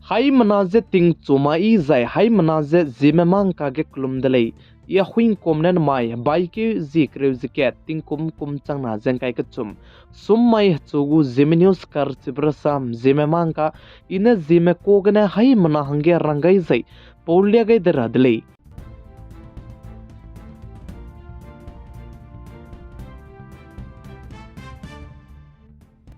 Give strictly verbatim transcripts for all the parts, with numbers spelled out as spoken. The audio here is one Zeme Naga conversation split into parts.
Haimena ze tingchu mai zai haimena ze Zeme mangka ge kelum de lei. I Ahuingkum ne namai baikeu zie kereu ze kat tingkum kum changna ze ngkai kechum. Sum mai hechu gu Zeme News karchibe rasam Zeme mangka, i ne Zeme ka gene haimena hangge rang gai zai paulia gai de ra de lei.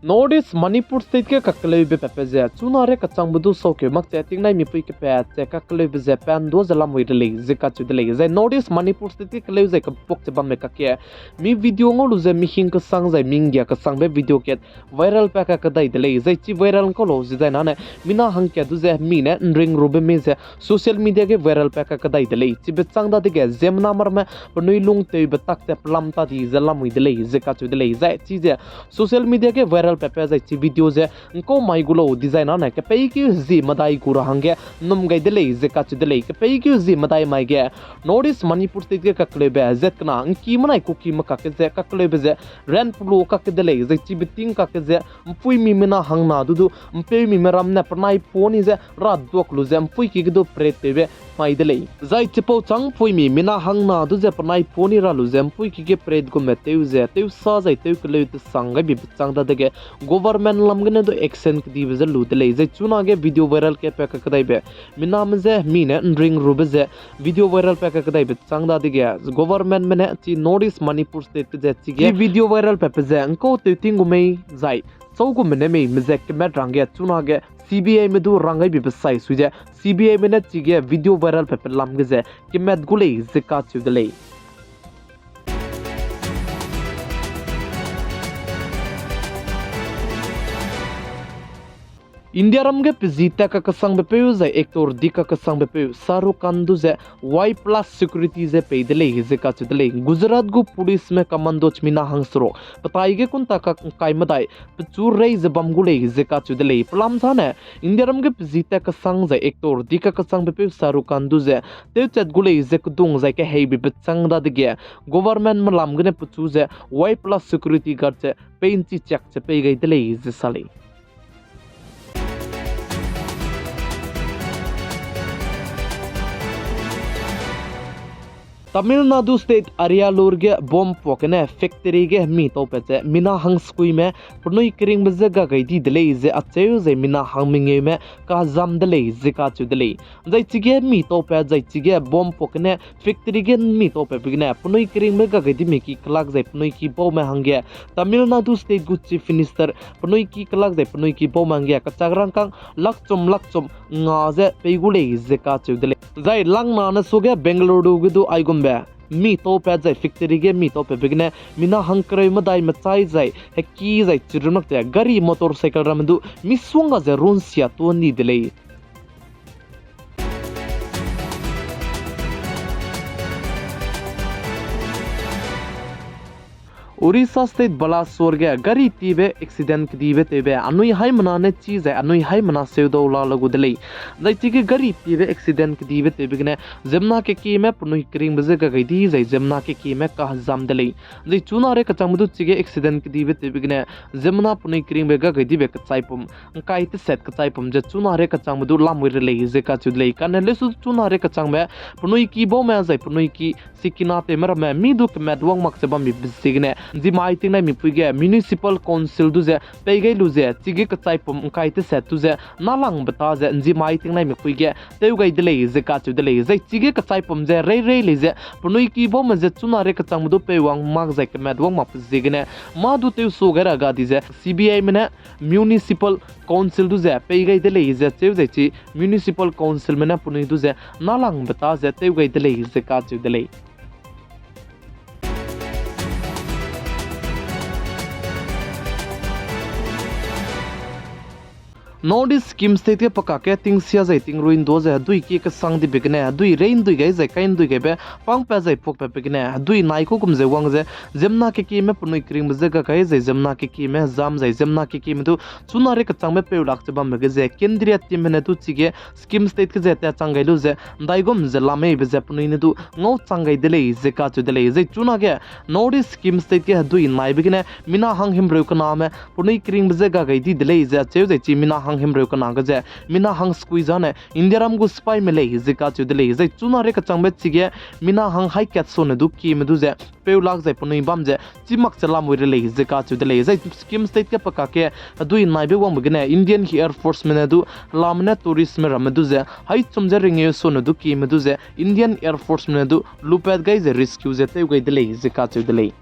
North East Manipur State ge kakeleube patbe ze chuna rei kachangbe du saukeu mak che tingnai mipui kepat ze kakeleube ze pandu ze lamui de lei ze kacheu de lei. Zai North East Manipur State ge keleu zai kepuak che bamme kakge mi video ngau lu ze mi hing kesang zai mi nggia kesangbe video kat viral pa kakedai de lei. Zai chi viral ngkau lau ze zai nane mina hangkat du ze mi ne nring rube me ze social media ge viral pa kakedai de lei. Chibe chang dadege ziemmena meramme penui lungtewbe tak ze pelam ta di ze lamui de lei ze kacheu de lei. Zai chi ze social media ge viral patbe zai chi video ze ngkau mai gu lau dizai nane kepeikeu zie medai gu ra hangge nnum gai de lei ze kacheu de lei. Kepeikeu zie medai mai ge North East Manipur State ge kakeleube zat kena ngki menai kuki me kakge ze kakeleube ze ran pelu kakge de lei. Zai chibe ting kakge ze mpuimi mina hangna du du mpeumi meram ne penai poni ze raduak lu ze mpuiki ge du parade tewbe mai de lei. Zai chipau chang mpuimi mina hangna du ze penai poni ra lu ze mpuiki ge parade gume tew ze tewsa zai tew keleu tesang gaibe bechâng dadege government lam gene du action kedibe ze lu de lei. Zai chunage video viral ke pa kakedaibe miname ze mi ne nring rube ze video viral pa kakedaibe chang dadege governmentme ne chi North East Manipur State ge ze chige video viral patbe ze ngkau tewting gu mei zai chau gu mene mei me ze kemat rangge chunage CBIme du rang gaibe besai sui ze CBIme ne chige video viral patbe lam ge ze kemat gu lei ze kacheu de lei. Indiaram ge pe zi tat kakesangbe peu zai actor di kakesangbe peu Shahrukh Khan du ze Y plus security ze pei de lei ze kacheu de lei. Gujarat gu policeme commando chimina hangseruk petai ge kunta kak ngkai medai pechu rei ze bam gu lei ze kacheu de lei. Pelam zane Indiaram ge pe zi tat kesang zai actor di kakesangbe peu Shahrukh Khan du ze tewchat gu lei ze kedung zai keheibe bechâng dadege governmentme lam gene pechu ze Y plus security guard ze pei nchi chiak ze pei gai de lei ze sa lei. Tamil Nadu State Ariyalur ge bomb puak gene factory ge mi taupat ze mina hangsekuime penui keringbe je gagai di de lei ze acheu zai mina hangmengeume kazam de lei ze kacheu de lei. Zai chige mi taupat zai chige bomb puak gene factory ge mi taupatbe gene penui keringbe gagai dime ki kelak zai penui ki baume hangge Tamil Nadu State gu Chief Minister penui ki kelak zai penui ki baume hangge kechak rangkâng lakchum lakchum nga ze pei gu lei ze kacheu de lei. Zai langna ne suge Bengaluru ge du aigumbe mi taupat zai factory ge mi taupatbe gene mina hangkereu medai mechai zai heki zai chirunakte gari motorcycle ramme du misongga ze runsia tuâ ni de lei. Orissa State Balasore ge gari tiebe accident kedibe tewbe anui haimena ne chi zai anui haimena seudau la la gu de lei. Zai chige gari tiebe accident kedibe tewbe gene ziemmena kekieme penui keringbe je gagai di zai ziemmena kekieme kahezam de lei. Zai chuna rei kachangbe du chige accident kedibe tewbe gene ziemmena penui keringbe gagai dibe kechaipum ngkai teset kechaipum ze chuna rei kachangbe du lamui re lei ze kacheu de lei. Kane lesu chuna rei kachangbe penui ki baume zai penui ki sikina tewme ramme mi du kemat wang mak ze bambe ziegene nzimai tingnai mipui ge Municipal Council du ze pei gai lu ze chige kechaipum ngkai teset du ze nalangbe ta ze nzimai tingnai mipui ge tew gai de lei ze kacheu de lei. Zai chige kechaipum ze rei rei lei ze penui ki baume ze chuna rei kachangbe du pei wang mak zai kemat wang makbe ziegene mâ du tewsu gai ra ga di ze CBIme ne Municipal Council du ze pei gai de lei ze cheu zai chi Municipal Councilme ne penui du ze nalangbe ta ze tew gai de lei ze kacheu de lei. North East Sikkim State ge pekak ge tingsia zai tingrui ndu ze hedui kie kesang dibe gene hedui rei ndui gai zai kai ndui gaibe pangpat zai puakpatbe gene hedui nai kugum ze wang ze ziemmena kekieme penui keringbe je gagai zai ziemmena kekieme hezam zai ziemmena kekieme du chuna rei kechangbe peu lak ze bambe ge ze Kendriya teamme ne du chige Sikkim State ge ze tat chang gai lu ze ndaigum ze lameibe ze penui ne du ngau chang gai de lei ze kacheu de lei. Zai chunage North East Sikkim State ge hedui naibe gene mina hang himreu kename penui keringbe je gagai di de lei ze acheu zai chi mina himreu kena ge ze mina hang sekui zane Indiaram gu sipaime lei ze kacheu de lei. Zai chuna rei kachangbe chige mina hang hai kat sone du kieme du ze peu lak zai penui bam ze chi mak che lamui re lei ze kacheu de lei. Zai Sikkim State ge pe kakge hedui naibe wangbe gene Indian Air Forceme ne du helame ne touristme ramme du ze hai chum ze ringeu sone du kieme du ze Indian Air Forceme ne du lupat gai ze rescue ze tew gai de lei ze kacheu de lei.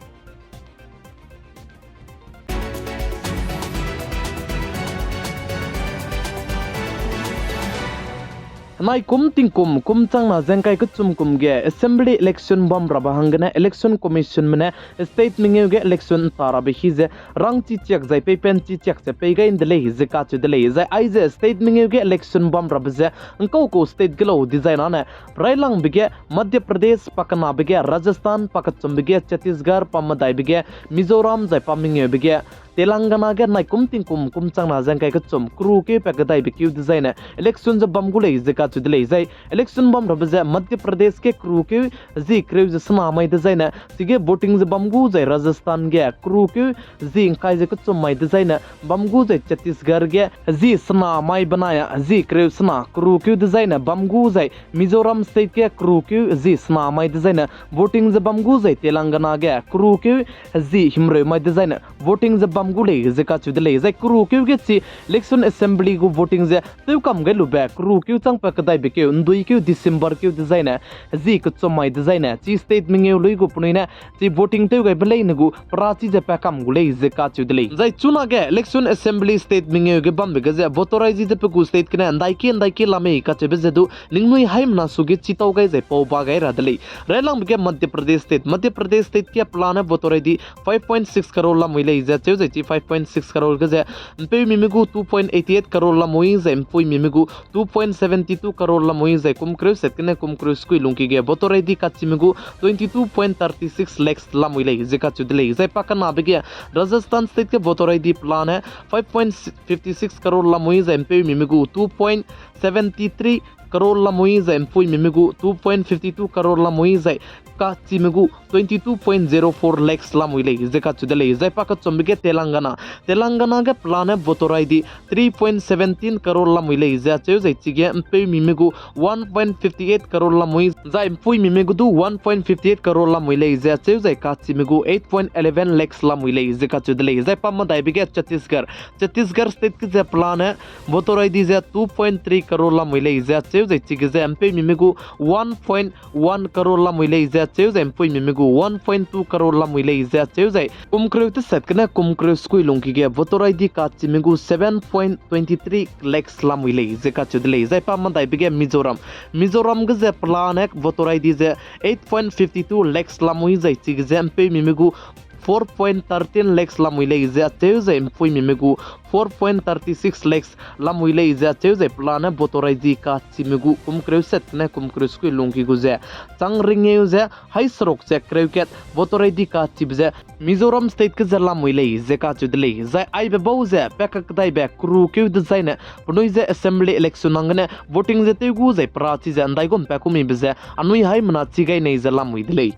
Henai kum tingkum, kum changna ze ngkai kechum kum ge Assembly election bam rabe hanggene Election Commissionme ne state mengeu ge election nta rabe hi ze rang chi chiak zai peipen chi chiak ze pei gai nde lei ze kacheu de lei. Zai aize state mengeu ge election bam rabe ze ngkau kau state ge lau dizai nane railangbe ge Madhya Pradesh, pakenabe ge Rajasthan, pakechumbe ge Chhattisgarh, pamedaibe ge Mizoram zai pamengeube ge Telangana ge nai kum tingkum kum changna ze ngkai kechum kerukeu pa kedaibe keu dezaine election ze bam gu lei ze kacheu de lei. Zai election bam rabe ze Madhya Pradesh ge kerukeu zi kereu ze sena mai dezaine chige voting ze bam gu zai Rajasthan ge kerukeu zi ngkai ze kechum mai dezaine bam gu zai Chhattisgarh ge zi sena mai benai zi kereu sena kerukeu dezaine bam gu zai Mizoram State ge kerukeu zi sena mai dezaine voting ze bam gu zai Telangana ge kerukeu zi himreu mai dezaine voting ze bam gu lei ze kacheu de lei. Zai kerukeu ge chi Election Assembly gu voting ze tewkam gai lube kerukeu chang pa kedaibe keu nduikeu December keu dezaine zi kechum mai dezaine chi state mengeu lui gu penui ne chi voting tew gaibe leine gu perachi ze pa kam gu lei ze kacheu de lei. Zai chunage Election Assembly state mengeu ge bambe ge ze voter I D ze pe gu state gene ndaiki ndaiki la mei kacheube ze du ningnui haimena suge chitau gai zai pau ba gai ra de lei. Railangbe ge Madhya Pradesh state, Madhya Pradesh state ge pelane voter I D five point six crore lamui lei ze cheu zai chi five point six crore ge ze mpeumime gu two point eighty eight crore lamui zai mpuimime gu two point seventy two crore lamui zai kum kereu set gene kum kereu sukui lungki ge voter I D kachime gu twenty two point thirty six lakhs lamui lei ze kacheu de lei. Zai pakenabe ge Rajasthan state ge voter I D pelane five point fifty six crore lamui zai mpeumime gu two point seventy three crore lamui zai mpuimime gu two point fifty two crore lamui zai kachime gu twenty two point zero four lakhs lamui lei ze kacheu de lei. Zai pakechumbe ge Telangana, Telangana ge pelane voter I D three point seventeen crore lamui lei ze cheu zai chige mpeumime gu one point fifty eight crore lamui zai mpuimime gu du one point fifty eight crore lamui lei ze cheu zai kachime gu eight point eleven lakhs lamui lei ze kacheu de lei. Zai pamedaibe ge Chhattisgarh, Chhattisgarh state ge ze pelane voter I D ze two point three crore lamui lei ze cheu zai chige ze mpeumime gu one point one crore lamui lei ze cheu zai mpuimime gu one point two crore lamui lei ze cheu zai kum kereu teset gene kum kereu sukui lungki ge voter I D kachime gu seven point twenty three lakhs lamui lei ze kacheu de lei. Zai pamedaibe ge Mizoram, Mizoram ge ze pelane voter I D ze eight point fifty two lakhs lamui zai chige ze mpeumime gu four point thirteen lakhs lamui lei ze cheu zai mpuimime gu four point thirty six lakhs lamui lei ze cheu zai pelane voter I D kachime gu kum kereu set gene kum kereu sukui lungki gu ze chang ringeu ze hai seruk ze kereu kat voter I D kachibe ze Mizoram state ge ze lamui lei ze kacheu de lei. Zai aibe bau ze pa kakedaibe kerukeu dezaine penui ze assembly election hanggene voting ze tew gu zai perachi ze ndaigum pa kumibe ze anui haimena chi gai nei ze lamui de lei.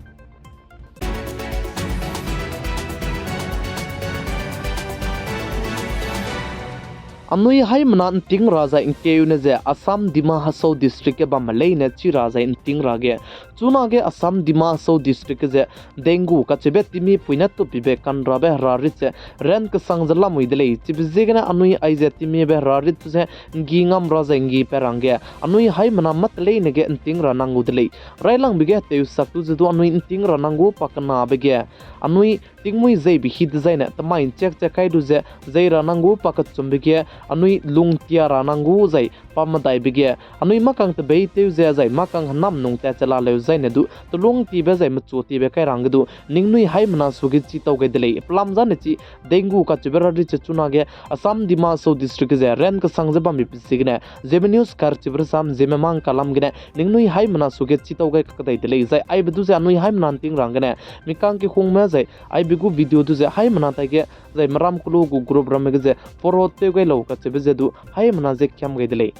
Anui haimena nting ra zai ngkeune ze Assam Dima Hasao District ge bamme leine chi ra zai nting ra ge. Chunage Assam Dima Hasao District ge ze dengue kacheube timi puine tupibe kanrabe herarit ze ran kesang ze lamui de lei. Chibe ziegene anui aize timibe herarit ze nggi ngam ra zai nggi pa rangge anui haimena mâ teleine ge nting ra nang gu de lei. Railangbe ge tewsak tu ze du anui nting ra nang gu pakenabe ge anui tingmuî zeibe hi dezaine temai nchak chak kai du ze zei ra nang gu pakechumbe ge anui lungtia ra nang gu zai pamedaibe ge anui mâkang tebeîtew ze zai mâkang henam nung tat che laleu zaine du telungtibe zai mechuatibe kai ra hangge du ningnui haimena suge chitau gai de lei. Pelam zane chi dengue kacheube herarit ze chunage Assam Dima Hasao District ge ze ran kesang ze bambe pe ziegene Zeme News karchibe rasam Zeme Mang kalam gene ningnui haimena suge chitau gai kakdai de lei. Zai aibe du ze anui haimena nting ra hanggene mi kangkehungme zai aibe gu video du ze haimena taige zai meram kelu gu group ramme ge ze forward tew gai lau kacheube ze du haimena ze kiam gai de lei.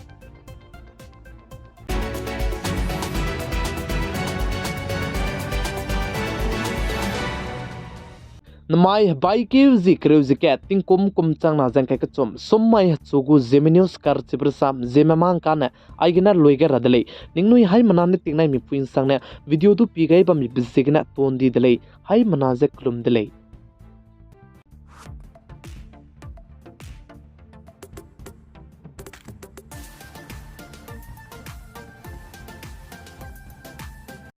Namai hebaikeu zi kereu ze kat, tingkum kum changna ze ngkai kechum, summai hechu gu Zeme News karchibe rasam, Zeme mangkane, aigene lui gai ra de lei. Ningnui haimena ne tingnai mipui nsangne, video du pi gai bambe ziegene ton di de lei. Haimena ze kelum de lei.